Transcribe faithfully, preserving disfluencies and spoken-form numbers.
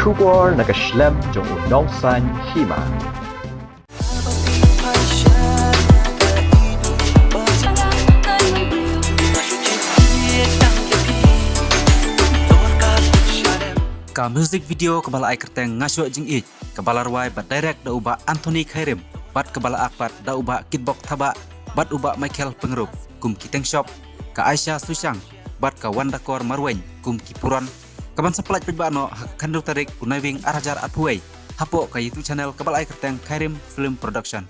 Khubor na ka shlem jong u nongsaiñ hima. Ka music video kaba la ai kyrteng Nga Shuh Jingieid, kaba la rwai bad direct da u Bah Anthony Khairim, bad kaba la act pat da u Bah Kitbok Thabah bad u Bah Michael Pyngrope kum ki teng shop, ka Aisha Sushang bad ka Wandakor Marwein kum ki puron, kaban sa pyllait paidbah noh ha ka khyndew tarik u Naiwieng ar hajar arphew wei hapoh ka YouTube channel kaba la ai kyrteng Khairim Film Production.